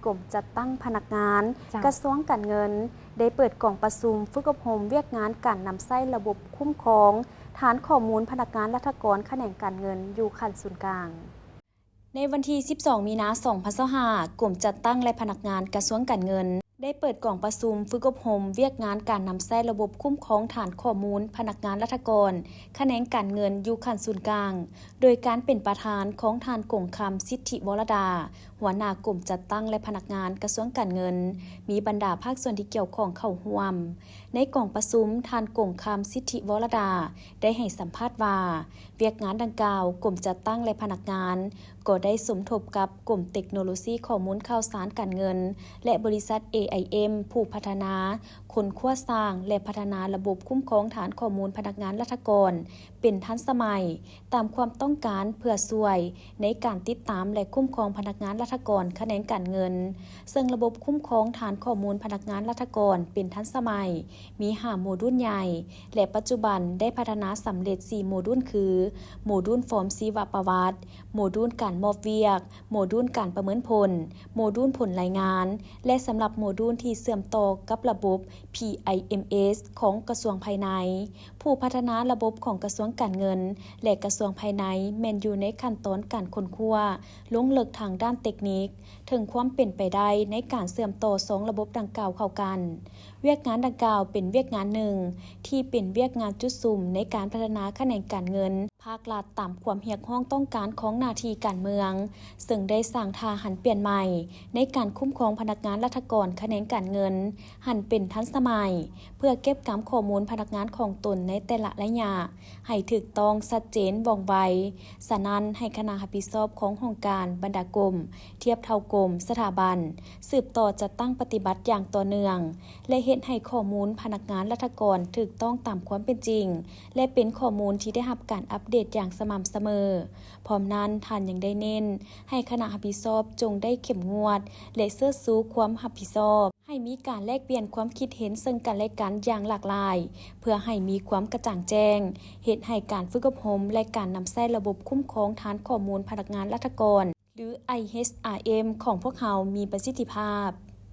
ກົມຈັດຕັ້ງພະນັກງານ ເຈົ້າ ກະຊວງການເງິນ ໄດ້ເປີດກອງປະຊຸມຝຶກອົບຮົມວຽກງານການນຳໃຊ້ລະບົບຄຸ້ມຄອງຖານຂໍ້ມູນພະນັກງານລັດຖະກອນຂະແໜງການເງິນຢູ່ຂັ້ນສູນກາງ. ໃນວັນທີສິບສອງ ມີນາ ສອງພັນຊາວຫ້າ ກົມຈັດຕັ້ງ ແລະ ພະນັກງານກະຊວງການເງິນ ໄດ້ເປີດກອງປະຊຸມຝຶກອົບຮົມວຽກງານການນຳໃຊ້ລະບົບຄຸ້ມຄອງຖານຂໍ້ມູນພະນັກງານລັດຖະກອນຂະແໜງການເງິນຢູ່ຂັ້ນສູນກາງ ໂດຍການເປັນປະທານຂອງທ່ານ ກົງຄຳ ສິດທິວໍລະດາ ຫົວໜ້າກົມຈັດຕັ້ງ ແລະ ພະນັກງານກະຊວງການເງິນ, ມີບັນດາພາກສ່ວນທີ່ກ່ຽວຂ້ອງເຂົ້າຮ່ວມ. ໃນກອງປະຊຸມ, ທ່ານ ກົງຄຳ ສິດທິວໍລະດາ ໄດ້ໃຫ້ສຳພາດວ່າ ວຽກງານດັ່ງກ່າວ, ກົມຈັດຕັ້ງ ແລະ ພະນັກງານ ກໍໄດ້ສົມທົບກັບກົມເຕັກໂນໂລຊີຂໍ້ມູນຂ່າວສານການເງິນ ແລະ ບໍລິສັດ ເອໄອເອັມ ຜູ້ພັດທະນາ, ຄົ້ນຄວ້າສ້າງ ແລະ ພັດທະນາລະບົບຄຸ້ມຄອງຖານຂໍ້ມູນພະນັກງານລັດຖະກອນ ເປັນທັນສະໄໝ ຕາມຄວາມຕ້ອງການເພື່ອຊ່ວຍໃນການຕິດຕາມ ແລະ ຄຸ້ມຄອງພະນັກງານລັດຖະກອນຂະແໜງການເງິນ, ເຊິ່ງລະບົບຄຸ້ມຄອງຖານຂໍ້ມູນພະນັກງານລັດຖະກອນເປັນທັນສະໄໝ ມີຫ້າໂມດູນໃຫຍ່ ແລະ ປັດຈຸບັນໄດ້ພັດທະນາສຳເລັດສີ່ໂມດູນຄື ໂມດູນຟອມຊີວະປະຫວັດ, ໂມດູນການມອບວຽກ, ໂມດູນການປະເມີນຜົນ, ໂມດູນຜົນລາຍງານ ແລະ ສຳລັບໂມດູນທີ່ເຊື່ອມຕໍ່ກັບລະບົບ ພີໄອເອັມເອສ ຂອງກະຊວງພາຍໃນ. ຜູ້ພັດທະນາລະບົບຂອງກະຊວງການເງິນ ແລະ ກະຊວງພາຍໃນ ແມ່ນຢູ່ໃນຂັ້ນຕອນການຄົ້ນຄວ້າລົງເລິກທາງດ້ານເຕັກນິກ ເຖິງຄວາມເປັນໄປໄດ້ໃນການເຊື່ອມຕໍ່ສອງລະບົບດັ່ງກ່າວເຂົ້າກັນ. ວຽກງານດັ່ງກ່າວເປັນວຽກງານໜຶ່ງທີ່ເປັນວຽກງານຈຸດສຸມໃນການພັດທະນາຂະແໜງການເງິນພາກລັດຕາມຄວາມຮຽກຮ້ອງຕ້ອງການຂອງໜ້າທີ່ການເມືອງ, ເຊິ່ງໄດ້ສ້າງທ່າຫັນປ່ຽນໃໝ່ໃນການຄຸ້ມຄອງພະນັກງານລັດຖະກອນຂະແໜງການເງິນ ຫັນເປັນທັນສະໄໝ ເພື່ອເກັບກຳຂໍ້ມູນພະນັກງານຂອງຕົນໃນແຕ່ລະໄລຍະ ໃຫ້ຖືກຕ້ອງ, ຊັດເຈນ, ວ່ອງໄວ. ສະນັ້ນ, ໃຫ້ຄະນະຮັບຜິດຊອບຂອງຫ້ອງການ, ບັນດາກົມ, ທຽບເທົ່າກົມ, ສະຖາບັນ ສືບຕໍ່ຈັດຕັ້ງປະຕິບັດຢ່າງຕໍ່ເນື່ອງ ແລະ ເຮັດໃຫ້ຂໍ້ມູນພະນັກງານລັດຖະກອນຖືກຕ້ອງຕາມຄວາມເປັນຈິງ ແລະ ເປັນຂໍ້ມູນທີ່ໄດ້ຮັບການອັບເດດຢ່າງສະໝ່ຳສະເໝີ. ພ້ອມນັ້ນ, ທ່ານຍັງໄດ້ເນັ້ນໃຫ້ຄະນະຮັບຜິດຊອບຈົ່ງໄດ້ເຂັ້ມງວດ ແລະ ເຊີດຊູຄວາມຮັບຜິດຊອບ, ໃຫ້ມີການແລກປ່ຽນຄວາມຄິດເຫັນເຊິ່ງກັນແລະກັນຢ່າງຫຼາກຫຼາຍ ເພື່ອໃຫ້ມີຄວາມກະຈ່າງແຈ້ງ, ເຮັດໃຫ້ການຝຶກອົບຮົມ ແລະ ການນຳໃຊ້ລະບົບຄຸ້ມຄອງຖານຂໍ້ມູນພະນັກງານລັດຖະກອນ ຫຼື ໄອເອັຊອາເອັມ ຂອງພວກເຮົາມີປະສິດທິພາບ.